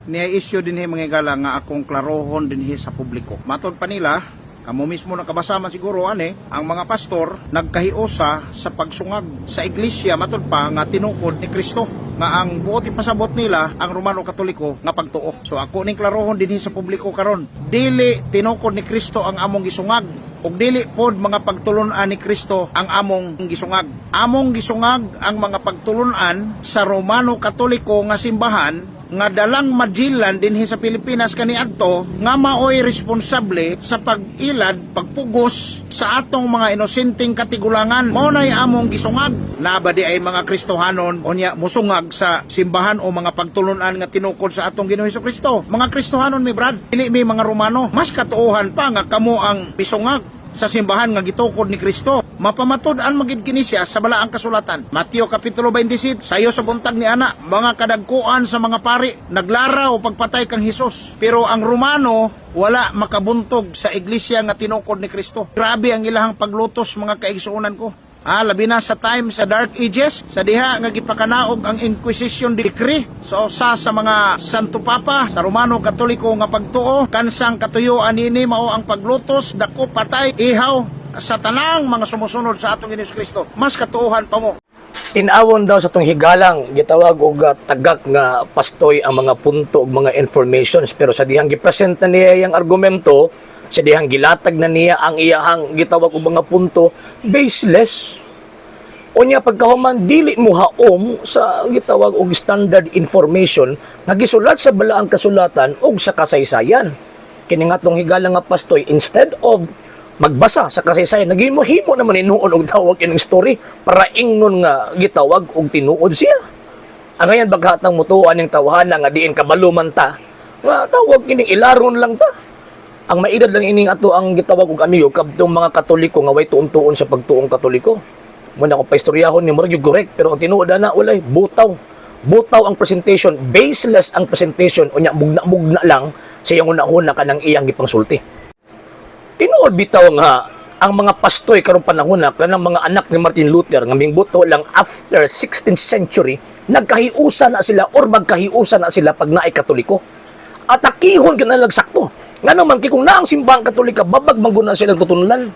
Niya issue dinhi, mga higala, nga akong klarohon dinhi sa publiko. Matod pa nila, kamo mismo nakabasa man siguro ani, ang mga pastor nagkahiusa sa pagsungag sa iglesia, matod pa nga tinukod ni Kristo, nga ang buot ipasabot nila ang Romano Katoliko nga pagtuo. So ako ning klarohon dinhi sa publiko karon. Dili tinukod ni Kristo ang among gisungag ug dili pod mga pagtulun-an ni Kristo ang among gisungag. Among gisungag ang mga pagtulun-an sa Romano Katoliko nga simbahan nga dalang Magellan dinhi sa Pilipinas kaniadto, nga maoy responsable sa pag-ilad, pagpugos sa atong mga inosenteng katigulangan. Mao nay among gisungag. Naa ba diay mga Kristohanon unya musungag sa simbahan o mga pagtulunan nga tinukod sa atong Ginoong Kristo? Mga Kristohanon mi, brad, dili mi mga Romano. Mas katuohan pa nga kamo ang misungag sa simbahan nga gitukod ni Kristo. Mapamatud-an man gid kini siya sa balaang kasulatan. Mateo kapitulo 27, sayo sa buntag ni ana, mga kadagkuan sa mga pari naglaraw pagpatay kang Hesus. Pero ang Romano wala makabuntog sa iglesia nga tinukod ni Kristo. Grabe ang ilahang paglutos, mga kaigsuonan ko. Labi na sa time sa Dark Ages, sa diha nga gipakanaog ang Inquisition decree sa usa sa mga Santo Papa sa Romano Katoliko nga pagtuo, kansang katuyuan niini mao ang paglutos, dako, patay, ihaw sa tanang mga sumusunod sa atong Ginoong Kristo. Mas katuohan pa mo. Tinawon daw sa tong higalang gitawag og tagak nga pastoy ang mga punto ug mga informations, pero sa dihang gipresent na niya yang argumento, sa dihang gilatag na niya ang iyahang gitawag og mga punto, baseless. Unya pagkahuman, dili mo haom sa gitawag og standard information nga gisulat sa balaang kasulatan ug sa kasaysayan. Kini nga tong higala nga pastoy, instead of magbasa sa kasaysayan, naghimo-himo naman hinuon og tawag ining story para ingnon nga gitawag og tinuod siya. Ang ngayon baghatang mutuan ning tawhana nga diin kabalo man ta nga tawag kining ilaron lang ta. Ang maedad lang ining ato ang gitawag og amigo kadtong mga Katoliko nga way tuon-tuon sa pagtuong Katoliko. Mo na kung paistoryahon ni murag yung correct, pero ang tinuod na walay butaw. Butaw ang presentation, baseless ang presentation, unya mugna-mugna lang sa iyang unahuna kanang iyang gipangsulti. Tinuod bitaw nga ang mga pastoy karong panahon na kanang mga anak ni Martin Luther nga mingbuto lang after 16th century, nagkahiusa na sila or magkahiusa na sila pag naay Katoliko. Atakihon gyud na sakto. Ngano man kay kung naang simbahang Katolika, babag man gud na silang tutunlan.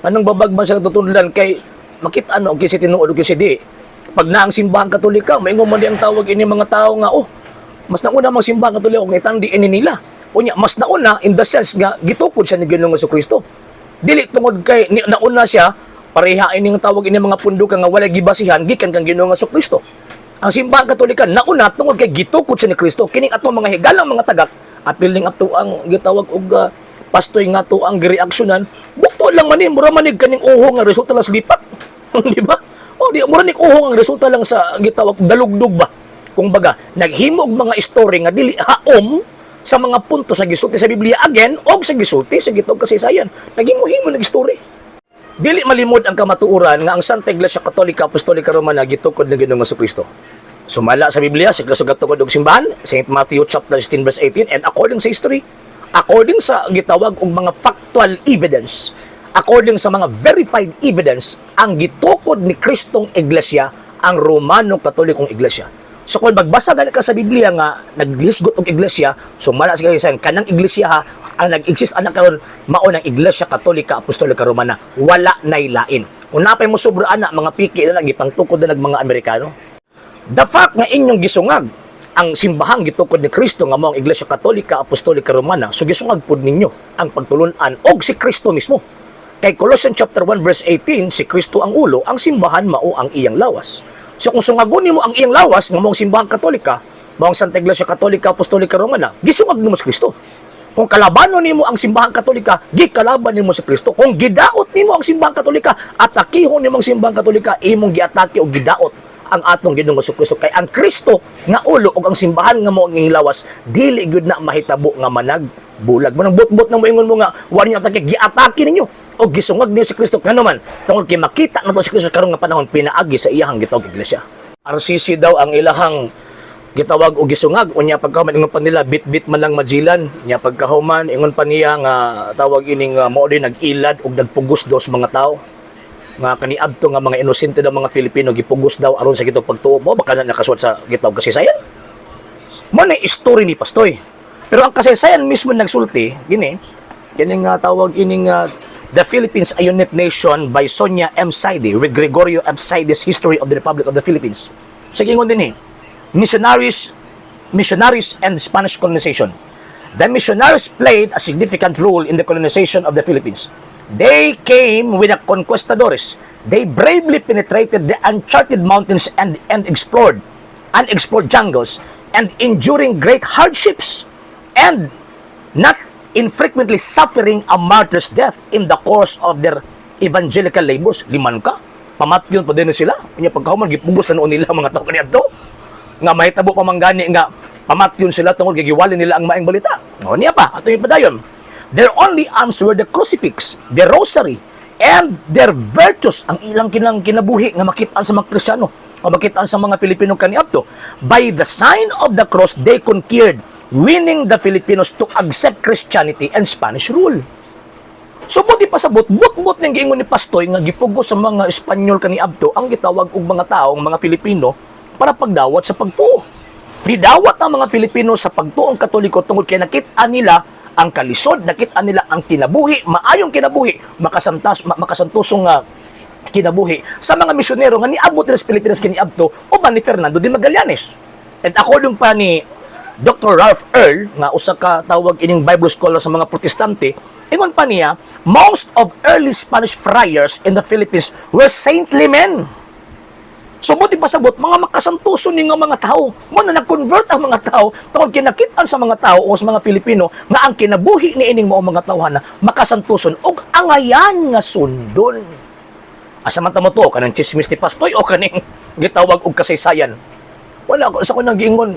Anong babag man silang tutunlan kay makita ano kay si tinuod o kay si di. Pag naang simbahang Katolika, maingon man di ang tawag ini mga tao nga, "Oh, mas nauna mang simbahang Katolika kung itandi ini nila." Unya mas nauna in the sense nga gitukod siya ni Ginoong Kristo. Dili tungod kay ni, nauna siya pareha ining tawag ini mga pundukan nga wala gibasihan gikan kang Ginoong Kristo. Ang simbahang Katolika nauna tungod kay gitukod siya ni Kristo. Kining atong mga higalang mga tagak, apil ning ato ang gitawag og pastoy nga to ang gireaksyonan, bukto lang man ni, mura man ni kaning uho nga resulta lang sa lipat. Di ba? O di mura ni uho nga resulta lang sa gitawag dalugdog ba. Kung baga, naghimo og mga story nga dili haom sa mga punto sa gisulti sa Biblia again og sa gisulti sa gitawag kasaysayan. Naghimo-himo nag story. Dili malimod ang kamatuoran nga ang Santa Iglesia Katolika Apostolika Romana gitukod ng Ginoong Kristo. Sumala sa Biblia, sa kasugat tukod og simbahan, St. Matthew chapter 16 verse 18, and according sa history, according sa gitawag og mga factual evidence, according sa mga verified evidence, ang gitukod ni Kristong Iglesia ang Romano Katolikong Iglesia. So kung magbasa gani ka sa Biblia nga naglisgot og iglesia, sumala sa kasaysayan, kanang iglesia ha, ang nag-exist anak karon mao ng Iglesia Katolika Apostolika Romana, wala nay lain. Kung napay mo sobra ana, mga piki na lang gipangtukod na nag mga Amerikano. The fact nga inyong gisungag ang simbahang gitukod ni Kristo nga mao ang Iglesia Katolika Apostolika Romana, so gisungag pud ninyo ang pagtulun-an og si Kristo mismo. Kay Colossians chapter 1 verse 18, si Kristo ang ulo, ang simbahan mao ang iyang lawas. So kung sungagon nimo ang iyang lawas nga mao ang simbahang Katolika, mao ang Santa Iglesia Katolika Apostolika Romana, gisungag nimo si Kristo. Kung kalabanon nimo ang simbahang Katolika, gikalaban nimo si Kristo. Kung gidaot nimo ang simbahang Katolika, atakihon nimo ang simbahang Katolika, imong giatake o gidaot ang atong Ginoong Kristo, kay ang Kristo nga ulo ug ang simbahan nga mao ang iyang lawas, dili gyud na mahitabo nga manag bulag mo nang bot-bot na moingon mo nga wa niyo atake. Giatake ninyo o gisungag niyo si Kristo, ngano man tungod kay makita na to si Kristo karon nga panahon pinaagi sa iyahang gitawag iglesia. RCC daw ang ilahang gitawag og gisungag. Unya pagkahuman, ingon pa nila bit-bit man lang Magellan. Nya pagkahuman, ingon pa niya nga tawag ining mao din nag-ilad og nagpugos daw sa mga tao nga kaniadto nga mga inosente daw mga Filipino gipugos daw aron sa gitawag pagtuo mo. Baka na nakasuwat sa gitawag kasaysayan. Mao na story ni Pastoy. Pero ang kasaysayan mismo nagsulti, gini, kining tawag ining The Philippines, a Unique Nation by Sonia M. Saide with Gregorio F. Saide's History of the Republic of the Philippines. Sige, ingon din eh, missionaries and Spanish colonization. The missionaries played a significant role in the colonization of the Philippines. They came with the conquistadores. They bravely penetrated the uncharted mountains and explored unexplored jungles and enduring great hardships and not infrequently suffering a martyr's death in the course of their evangelical labors. Liman ka. Pamatyon pa din sila. Unya pagkahuman, gipugos na noon nila mga tao kaniadto. Nga mahitabo pa man gani nga pamatyon sila tungod kay giwali nila ang maayong balita. O niya pa, ato yung padayon. Their only arms were the crucifix, the rosary, and their virtues, ang ilang kinang kinabuhi nga makit-an sa mga Kristiyano o makit-an sa mga Filipino kaniadto. By the sign of the cross, they conquered, winning the Filipinos to accept Christianity and Spanish rule. So buti pasabot, but-but ning giingon ni Pastoy nga gipugos sa mga Espanyol kaniadto ang gitawag og mga taong mga Filipino para pagdawat sa pagtuo. Nidawat ang mga Filipino sa pagtuong Katoliko tungod kay nakit-an nila ang kalisod, nakit-an nila ang kinabuhi, maayong kinabuhi, makasantusong kinabuhi sa mga misyonero nga niabot diri sa Pilipinas kaniadto uban ni Fernando de Magallanes. And according pa ni Dr. Ralph Earl, nga usa ka tawag ining Bible scholar sa mga Protestante, ingon pa niya, most of early Spanish friars in the Philippines were saintly men. So buti pasabot, mga makasantuso ni nga mga tao. Mao na nag-convert ang mga tao tungod kinakit-an sa mga tao o sa mga Filipino nga ang kinabuhi ni ining mao mga tawhana makasantuson og angayan nga sundon. Asa man ta mo to, kanang chismis ni Pastoy o kaning gitawag og kasaysayan? Wala ko sa ko nang giingon,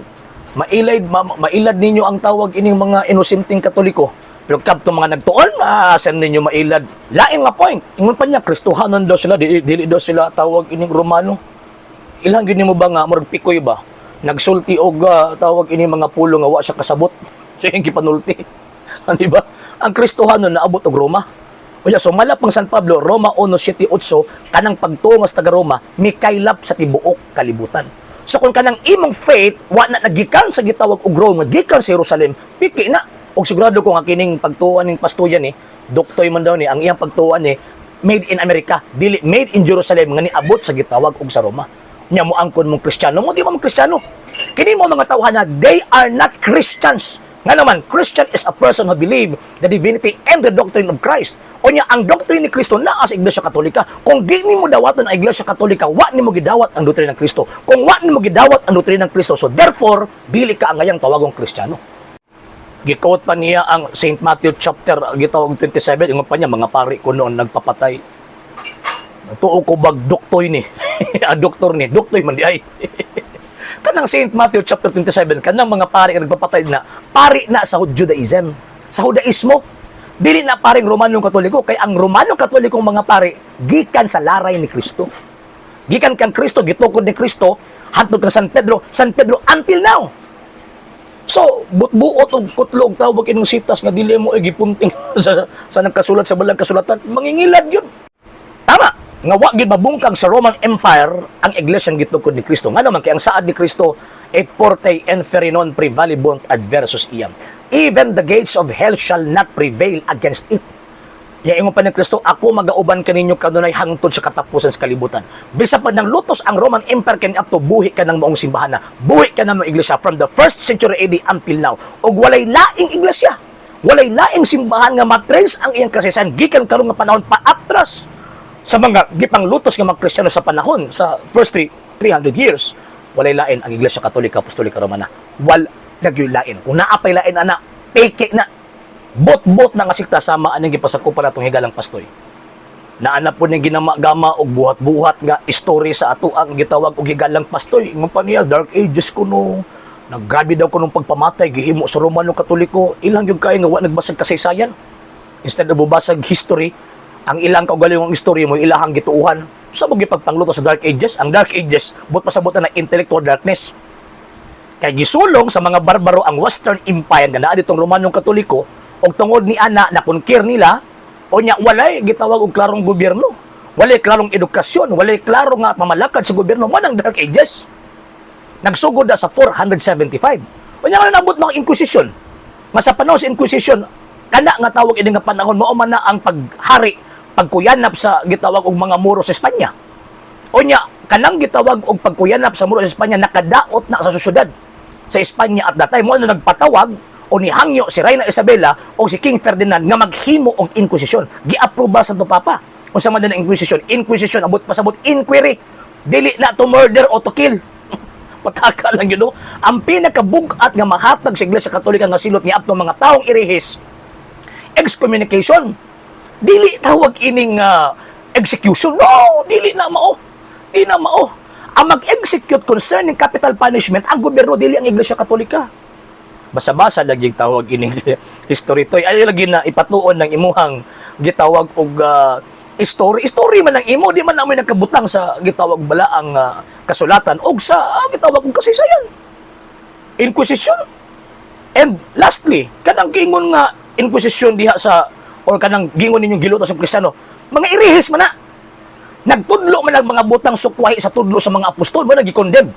mailad ninyo ang tawag ining mga inosenteng Katoliko. Pero kabto mga nagtuon, saan ninyo mailad? Lain nga point. Ingon pa niya, Kristohanon daw sila, dili, dili daw sila tawag ining Romano. Ilang gini mo ba nga murag pikoy ba? Nagsulti og tawag ini mga pulo nga wa siya kasabot. Siya yung gipanulti. Ano ba? Ang Kristohanon naabot og Roma. Unya sumala pang San Pablo, Roma 1:7-8, kanang pagtuo nga sa taga Roma mikaylap sa tibuok kalibutan. So kung kanang imong faith wa na nagikan sa gitawag og Rome, gikan sa Jerusalem, piki na. Og sigurado ko nga kining pagtuo ning pastoyan ni, doktoy man daw ni, ang iyang pagtuo ni made in America, dili made in Jerusalem nga niabot sa gitawag og sa Roma. Nya mo angkon mong Kristiyano mo, di mo mong Kristiyano. Kini mo mga tawhana, they are not Christians. Nga naman, Christian is a person who believe the divinity and the doctrine of Christ. O nya, ang doctrine ni Kristo naa sa Iglesia Katolika. Kung di nimo dawaton ang Iglesia Katolika, wa nimo gidawat ang doktrina ng Kristo. Kung wa nimo gidawat ang doktrina ng Kristo, so therefore, dili ka angayang tawagong Kristiyano. Gi-quote pa niya ang St. Matthew chapter gitawag 27, ingon pa niya mga pari ko noon nagpapatay. Tuo ko bag doktoy ni. Ah, doktor ni, doktoy man di ay. Kanang St. Matthew chapter 27, kanang mga pari nga nagpapatay na, pari na sa Judaism, sa Judaismo. Dili na paring Romanong Katoliko, kay ang Romanong Katolikong mga pari gikan sa laray ni Kristo. Gikan kang Kristo, gitukod ni Kristo, hantod kang San Pedro, San Pedro until now. So, butbuot og kutlog tawag inong sitas nga dili mo gipunting sa nagkasulat sa balang kasulatan, mangingilad yun. Tama, nga wa gyud mabungkag sa Roman Empire ang iglesyang gitukod ni Kristo. Nga naman kay ang saad ni Kristo, "Et portae inferni non prevalebunt adversus eam." Even the gates of hell shall not prevail against it. Ya ingon pa ni Kristo, "Ako magauban kaninyo kanunay hangtod sa katapusan sa kalibutan." Bisa pa nang lutos ang Roman Empire kaniadto, buhi ka ng maong simbahan na, buhi ka ng maong iglesia from the first century AD until now. Ug walay laing iglesia, walay laing simbahan nga matrace ang iyang kasaysayan gikan karon nga panahon paatras sa mga gipanglutos nga mga Kristiyano sa panahon sa first 300 years, walay lain ang Iglesia Katolika Apostolika Romana. Wal nagyoy lain. Kung naa pay lain ana, peke na. Bot-bot na nga sikta sama aning gipasakupan atong higalang pastoy. Naana po ning ginama-gama og buhat-buhat nga istorya sa ato ang gitawag og higalang pastoy. Ingon pa niya, Dark Ages kuno. Naggrabe daw kunong pagpamatay gihimo sa Romano Katoliko. Ilang gyud kay nga wa nagbasag kasaysayan. Instead of mobasag history, ang ilang kaugalingong istorya mo ilahang gituuhan. Sa mo gipagpangluto sa Dark Ages? Ang Dark Ages, but pasabutan na intellectual darkness. Kay gisulong sa mga barbaro ang Western Empire nga naa ditong Romanong Katoliko ug tungod ni ana na conquer nila o nya walay gitawag og klarong gobyerno. Walay klarong edukasyon, walay klaro nga pamalakad sa gobyerno, mo nang Dark Ages. Nagsugod na sa 475. Unya nga nabot mga Inquisition. Nga sa panahon sa Inquisition, kana nga tawag ini nga panahon, mao man na ang paghari, pagkuyanap sa gitawag og mga Muro sa Espanya. Unya, kanang gitawag og pagkuyanap sa Muro sa Espanya, nakadaot na sa syudad sa Espanya at that time. Mao na nagpatawag o nihangyo si Reyna Isabella o si King Ferdinand nga maghimo og Inquisition. Giaproba sa Papa. Unsa man din ang Inquisition? Inquisition, abot pasabot, inquiry. Dili na to murder o to kill. Pagkakalang yun, no? Ang pinakabug-at nga mahatag sa Iglesia Katolika nga silot ni apto mga taong irehis, excommunication. Dili tawag ining execution. No, dili na mao. Di na mao. Ang mag-execute concerning capital punishment, ang gobyerno, dili ang Iglesia Katolika. Basa-basa lagi tawag ining history toy. Ay lagi na ipatuon ng imuhang gitawag og story. Story man ang imo, di man namin nagkabutang sa gitawag balaang kasulatan og sa gitawag og kasaysayan. Inquisition. And lastly, kanang gingon nga Inquisition diha sa or kanang gingon ninyong giluto sa Kristiyano, mga irihis man na. Nagtudlo man ang mga butang sukwahi sa tudlo sa mga apostol, mo nagi-condemn.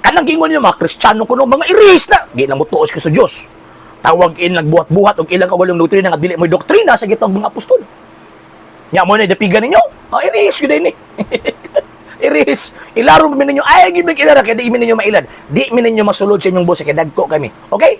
Kanang gingon ninyo mga Kristiyano kuno, mga irihis na, di na mo tuos sa Dios. Tawag in nagbuhat-buhat og ilang kagulong doktrina nga dili mo doktrina sa gitawag mga apostol. Nya mo na dapigan ninyo. Ah, irihis gyud ni. Irihis. Ilaro mi ninyo. Ay, gyud ilara kay di mi ninyo mailad. Di mi ninyo masulod sa inyong busa kay dagko kami. Okay?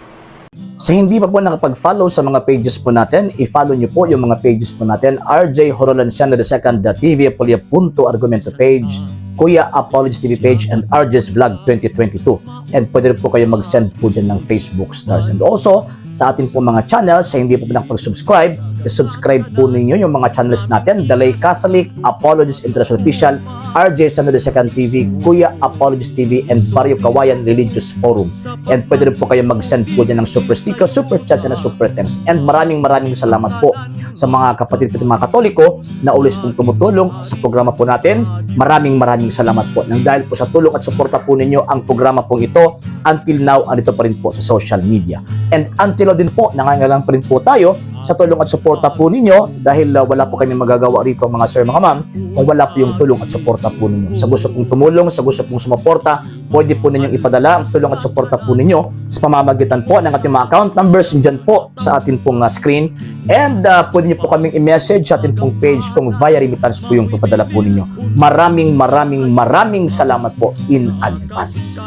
Sa hindi pa po nakapag-follow sa mga pages po natin, i-follow nyo po yung mga pages po natin. RJ Horolanciano II, TV Apolia Punto Argumento page, Kuya Apologies TV page, and RJ's Vlog 2022. And pwede rin po kayo mag-send po dyan ng Facebook stars. And also, sa ating po mga channels, sa hindi po nakapag-subscribe, i-subscribe po ninyo yung mga channels natin. Dalay Catholic, Apologies International Official, RJ Sano II TV, Kuya Apologies TV, and Barrio Kawayan Religious Forum. And pwede rin po kayo mag-send po dyan ng super sticker, super chats, and super thanks. And maraming maraming salamat po sa mga kapatid po mga Katoliko na always pong tumutulong sa programa po natin. Maraming maraming salamat po. Nang dahil po sa tulong at suporta po ninyo, ang programa pong ito until now andito pa rin po sa social media. And until now din po, nangangailangan pa rin po tayo sa tulong at suporta po ninyo dahil wala po kami magagawa rito, mga sir, mga ma'am, kung wala po yung tulong at suporta po ninyo. Sa gusto pong tumulong, sa gusto pong sumuporta, pwede po ninyong ipadala ang tulong at suporta po ninyo sa pamamagitan po ng ating mga account numbers dyan po sa ating pong screen. And pwede niyo po kaming i-message sa ating pong page kung via remittance po yung papadala po ninyo. Maraming maraming maraming salamat po in advance.